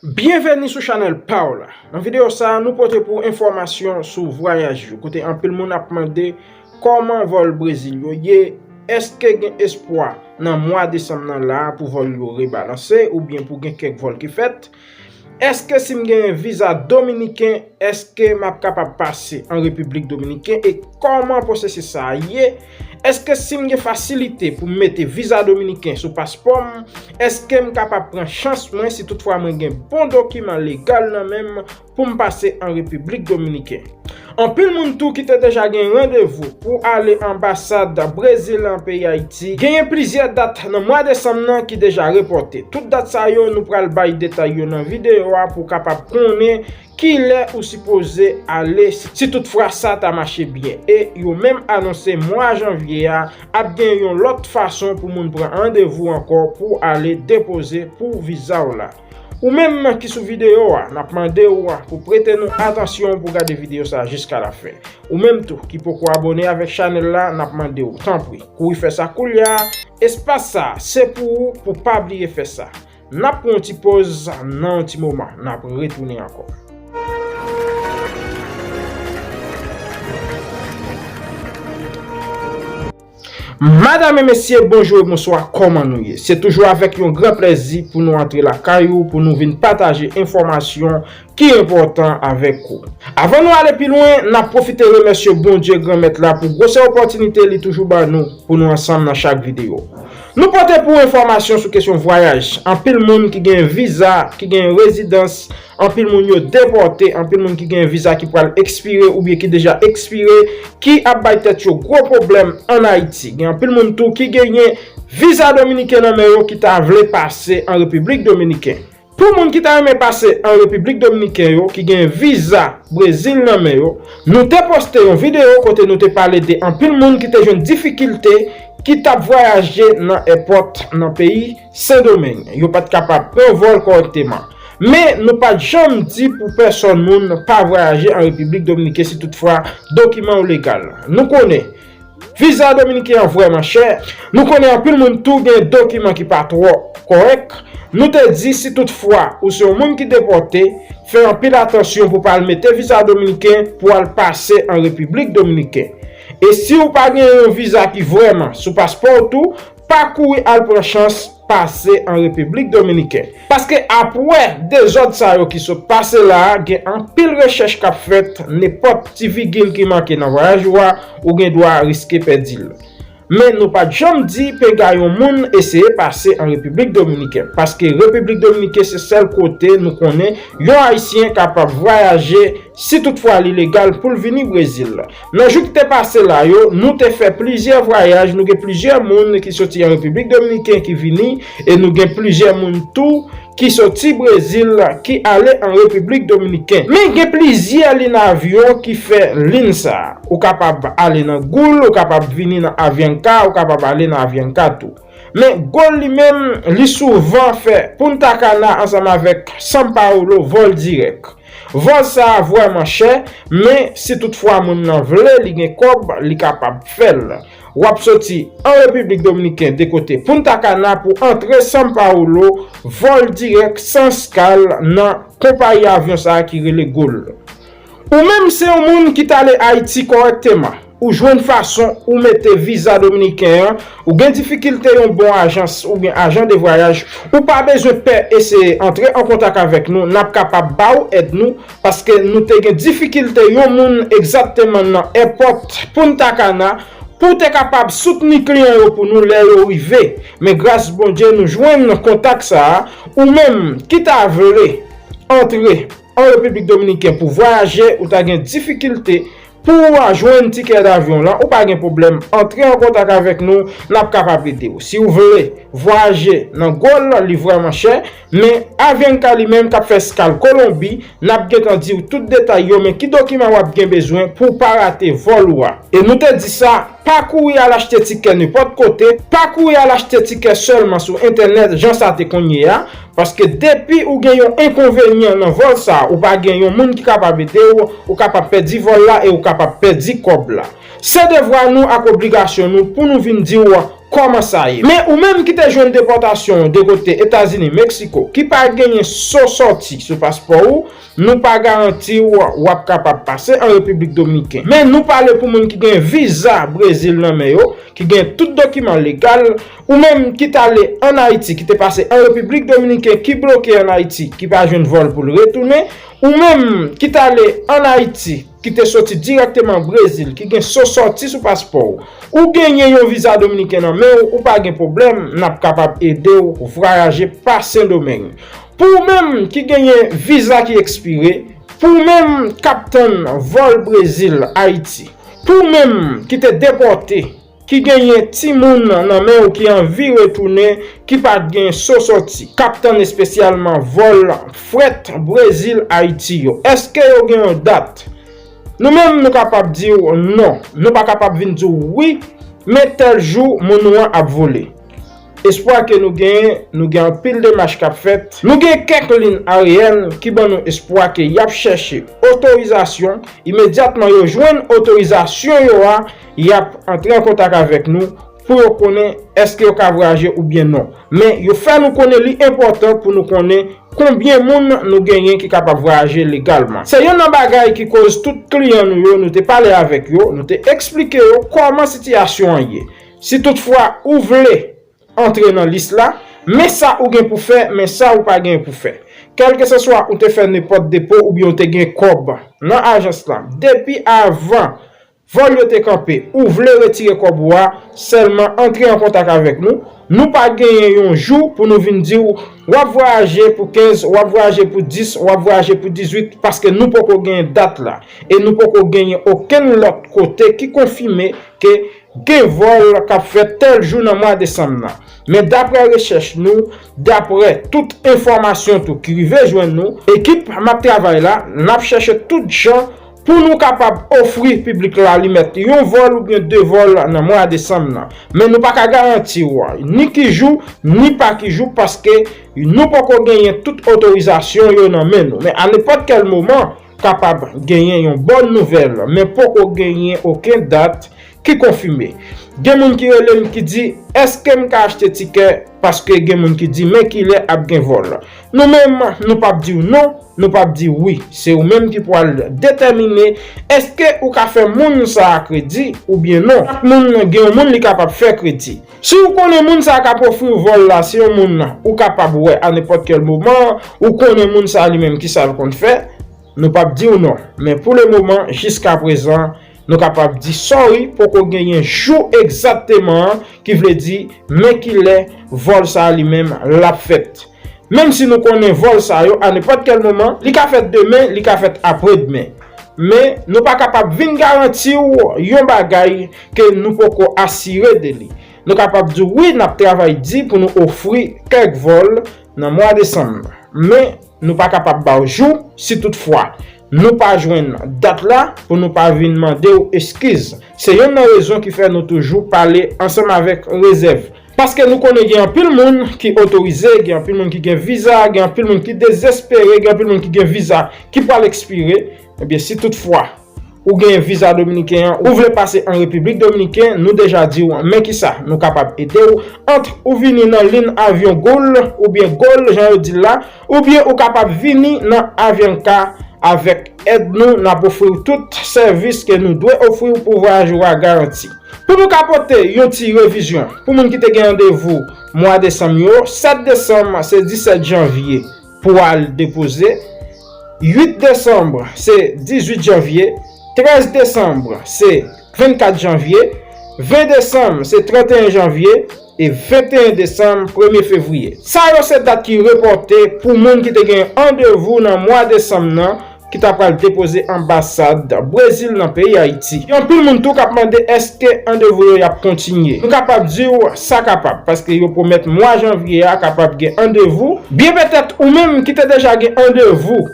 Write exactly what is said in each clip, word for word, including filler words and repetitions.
Byenveni sou chanèl pa w la. Nan videyo sa a, nou pote pou w enfòmasyon sou vwayaj yo, kote anpil moun ap mande kòman vòl Brezil yo ye, èske gen espwa nan mwa desanm nan la a pou vòl yo rebalanse oubyen pou gen kèk vòl ki fèt? Èske si m genyen viza dominiken, èske m ap kapab pase an Repiblik Dominiken e kòman pwosesis sa a ye? Èske si m gen fasilite pou m mete viza dominiken sou paspò m, èske m kapab pran chans mwen si toutfwa mwen gen bon dokiman legal nan men m pou m pase an Repiblik Dominiken? Anpil moun tou ki te deja gen randevou pou ale anbasad Brezil an peyi Ayiti, genyen plizyè dat nan mwa desanm nan ki deja repòte. Tout dat sa yo, nou pral bay detay yo nan videyo a pou w kapab konnen kilè ou sipoze ale si toutfwa sa ta mache byen. E yo menm anonse mwa janvye a ap gen yon lòt fason pou moun pran randevou ankò pou ale depoze pou viza w la. Ou menm ki sou videyo a, n ap mande w pou prete nou atansyon pou gade videyo sa a jiska lafen. Ou menm tou ki poko abòne avèk chanèl la, n ap mande w, tanpri, kouri fè sa koulye a. Espas sa a, se pou ou, pou w pa bliye fè sa. N ap pran yon ti pòz nan yon ti moman, n ap retounen ankò. Madanm e mesye, bonjou e bonswa, kòman nou ye? Se toujou avèk yon gran plèzi pou nou antre lakay ou, pou nou vin pataje enfòmasyon ki enpòtan avèk ou. Avan nou ale pi lwen, n ap pwofite remèsye Bondye Granmèt la pou gwosè opòtinite li toujou ban nou pou nou ansanm nan chak videyo. Nou pote pou ou enfòmasyon sou kesyon vwayaj. Anpil moun ki gen viza, ki gen rezidans, anpil moun yo depòte, anpil moun ki gen viza ki pral ekspire oubyen ki deja ekspire, ki ap bay tèt yo gwo pwoblèm ann Ayiti. Gen anpil moun tou ki genyen viza dominiken nan men yo ki ta vle pase an Repiblik Dominiken. Pou moun ki ta renmen pase an Repiblik Dominiken yo, ki gen viza Brezil nan men yo, nou te poste yon videyo kote nou te pale de anpil moun ki te jwenn difikilte ki t ap vwayaje nan èpòt nan peyi Sendomeng. Yo pa t kapab pran vòl kòrèkteman. Men, nou pa t janm di pou pèsòn moun pa vwayaje an Repiblik Dominiken si toutfwa dokiman w legal. Nou konnen, viza dominiken an vrèman chè. Nou konnen anpil moun tou gen dokiman ki pa twò kòrèk. Nou te di si toutfwa ou se yon moun ki depòte, fè anpil atansyon pou w pa al mete viza dominiken pou w al pase an Repiblik Dominiken. E si w pa gen yon viza ki vrèman sou paspò w tou, pa kouri al pran chans pase an Repiblik Dominiken. Paske apre dezòd sa yo ki sot pase la a, gen anpil rechèch k ap fèt, nenpòt ti vigil ki manke nan vwayaj ou a, ou gen dwa riske pèdi l. Men nou pa t janm di penga yon moun eseye pase an Repiblik Dominiken, paske Repiblik Dominiken se sèl kote nou konnen yon Ayisyen kapab vwayaje si toutfwa li legal pou l vini Brezil. Nan jou ki te pase la yo, nou te fè plizyè vwayaj, nou gen plizyè moun ki soti an Repiblik Dominiken ki vini, e nou gen plizyè moun tou ki soti Brezil ki ale an Repiblik Dominiken. Men gen plizyè liy avyon ki fè liy sa a. Ou kapab ale nan Gol, ou kapab vini nan Avianca, ou kapab ale nan Avianca tou. Men Gol li menm, li souvan fè Punta Cana ansanm avèk São Paulo, vòl dirèk. Vòl sa a vrèman chè, men si toutfwa moun nan vle, li gen kòb, li kapab fè l. W ap soti an Repiblik Dominiken de kote Punta Cana pou antre São Paulo, vòl dirèk san eskal nan konpayi avyon sa a ki rele Gol. Ou menm se yon moun ki t ale Ayiti kòrèkteman, ou jwenn fason ou mete viza dominiken an, ou gen difikilte yon bon ajans oubyen ajan de vwayaj, ou pa bezwen pè eseye antre an kontak avèk nou, n ap kapab ba w èd nou, paske nou te gen difikilte yon moun egzakteman nan èpòt Punta Cana pou te kapab soutni kliyan yo pou nou lè yo rive. Men gras Bondye, nou jwenn kontak sa a, ou menm ki ta vle antre an Repiblik Dominiken pou vwayaje, ou ta gen difikilte pou w jwenn tikè davyon lan, ou pa gen pwoblèm, antre an kontak avèk nou, n ap kapab ede w. Si w vle vwayaje nan Gol, li vrèman chè, men Avianca li menm k ap fè eskal Kolonbi, n ap gentan di w tout detay yo, men ki dokiman w ap gen bezwen pou w pa rate vòl ou a. E nou te di sa, pa kouri al achte tikè nenpòt kote, pa kouri al achte tikè sèlman sou entènèt, jan sa te konn ye a, paske depi ou gen yon enkonvenyan nan vòl sa a, ou pa gen yon moun ki kapab ede w, ou kapab pèdi vòl la e ou kapab pèdi kòb la. Se devwa nou ak obligasyon nou pou nou vin di w kòman sa ye. Men ou menm ki te jwenn depòtasyon w de kote Etazini, Meksiko, ki pa genyen so sòti sou paspò ou, nou pa garanti w w ap kapab pase an Repiblik Dominiken. Men nou pale pou moun ki gen viza Brezil nan men yo, ki gen tout dokiman legal, ou menm ki t ale ann Ayiti, ki te pase an Repiblik Dominiken, ki bloke ann Ayiti, ki pa jwenn vòl pou l retounen, ou menm ki t ale ann Ayiti, ki te soti dirèkteman Brezil, ki gen so sòti sou paspò w, ou genyen yon viza dominiken nan men w, ou pa gen pwoblèm, n ap kapab ede w vwayaje pa Sendomeng. Pou ou menm ki genyen viza ki ekspire, pou ou menm k ap tann vòl Brezil, Ayiti, pou ou menm ki te depòte, ki genyen timoun nan men w ki anvi retounen, ki pa t gen so sòti, k ap tann espesyalman vòl frèt Brezil, Ayiti yo. Èske yo gen yon dat? Nou menm, nou kapab di w non. Nou pa kapab vin di w wi, men tèl jou, moun ou an ap vole. Espwa ke nou genyen, nou gen anpil demach k ap fèt. Nou gen kèk liy aryèn ki ban nou espwa ke y ap chèche otorizasyon. Imedyatman yo jwenn otorizasyon yo a, y ap antre an kontak avèk nou pou yo konnen èske yo ka vwayaje oubyen non. Men yo fè nou konnen li enpòtan pou nou konnen konbyen moun nou genyen ki kapab vwayaje legalman. Se youn nan bagay ki koz tout kliyan nou yo, nou te pale avèk yo, nou te eksplike yo kòman sitiyasyon an ye. Si toutfwa ou vle antre nan lis la, men sa ou gen pou fè, men sa ou pa gen pou fè. Kèlkeseswa ou te fè nenpòt depo oubyen ou te gen kòb nan ajans la, depi avan vòl yo te kanpe, ou vle retire kòb ou a, sèlman antre an kontak avèk nou. Nou pa genyen yon jou pou nou vin di w, w ap vwayaje pou kenz, w ap vwayaje pou dis, w ap vwayaje pou dizuit, paske nou poko genyen dat la. E nou poko genyen okenn lòt kote ki konfime ke gen vòl k ap fèt tèl jou nan mwa desanm nan. Men daprè rechèch nou, daprè tout enfòmasyon tou ki rive jwenn nou, ekip M ap Travay la, n ap chèche tout jan pou nou kapab ofri piblik la li mèt yon vòl oubyen de vòl nan mwa desanm nan. Men nou pa ka garanti w ni ki jou, ni pa ki jou, paske nou poko genyen tout otorizasyon yo nan men nou. Men a nenpòt kèl moman, kapab genyen yon bòn nouvèl, men poko genyen okenn dat ki konfime. Gen moun ki rele m ki di, èske m ka achte tikè? Paske gen moun ki di, men kilè ap gen vòl. Nou menm, nou p ap di w non, nou p ap di w wi. Se ou menm ki pral detèmine èske ou ka fè moun sa a kredi oubyen non. Chak moun gen yon moun li kapab fè kredi. Si w konnen moun sa a k ap ofri w vòl la, se yon moun ou kapab wè a nenpòt kèl moman, ou konnen moun sa a li menm kisa l konn fè, nou p ap di w non. Men pou le moman, jiska prezan, nou kapab di sorry, poko genyen jou egzakteman, ki vle di men kilè vòl sa a li menm l ap fèt. Menm si nou konnen vòl sa yo a nenpòt kèl moman, li ka fèt demen, li ka fèt apredmen. Men nou pa kapab vin garanti w yon bagay ke nou poko asire de li. Nou kapab di w wi, n ap travay di pou nou ofri kèk vòl nan mwa desanm. Men nou pa kapab ba w jou, si toutfwa nou pa jwenn dat la, pou nou pa vin mande w eskiz. Se youn nan rezon ki fè nou toujou pale ansanm avèk rezèv. Paske nou konnen gen anpil moun ki otorize, gen anpil moun ki gen viza, gen anpil moun ki dezespere, gen anpil moun ki gen viza ki pral ekspire. Ebyen, si toutfwa ou gen viza dominiken an, ou vle pase an Repiblik Dominiken, nou deja di w men kisa nou kapab ede w. Ant ou vini nan liy avyon Goul oubyen Gol, jan yo di l la, oubyen ou kapab vini nan Avianca. Avèk èd nou, n ap ofri w tout sèvis ke nou dwe ofri w pou vwayaj ou a garanti. Pou nou ka pote yon ti revizyon, pou moun ki te gen randevou mwa desanm yo, sèt desanm se disèt janvye pou al depoze, uit desanm se dizuit janvye, trèz desanm se vennkat janvye, ven desanm se tranteyen janvye, e venteyen desanm, premye fevriye. Sa yo se dat ki repòte pou moun ki te gen randevou nan mwa desanm nan, ki ta pral depoze anbasad Brezil nan peyi Ayiti. Gen anpil moun tou k ap mande èske randevou yo y ap kontinye. Nou kapab di w sa kapab, paske yo pwomèt mwa janvye a kapab gen randevou. Byen petèt ou menm ki te deja gen randevou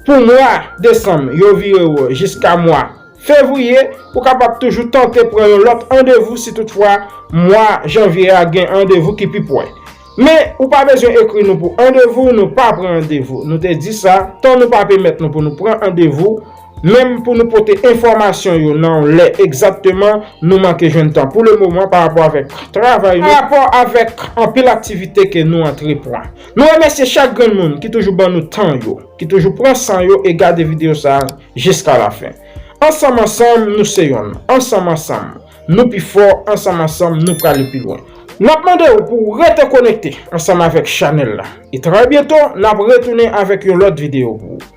pou mwa desanm, yo vire w jiska mwa fevriye, ou kapab toujou tante pran yon lòt randevou si toutfwa mwa janvye a gen randevou ki pi pre. Men, ou pa bezwen ekri nou pou randevou, nou pa pran randevou. Nou te di sa, tan nou pa pèmèt nou pou nou pran randevou, Menm pou nou pote enfòmasyon yo nan yon lè egzakteman, nou manke jwenn tan pou le moman pa rapò avèk travay nou, pa rapò avèk anpil aktivite ke nou antreprann. Nou remèsye chak grenn moun ki toujou ban nou tan yo, ki toujou pran san yo e gade videyo sa a jiska lafen. Ansanm ansanm, nou se yonn. Ansanm ansanm, nou pi fò. Ansanm ansanm, nou prale pi lwen. N ap mande w pou w rete konekte ansanm avèk chanèl la. E trè byento, n ap retounen avèk yon lòt videyo pou ou.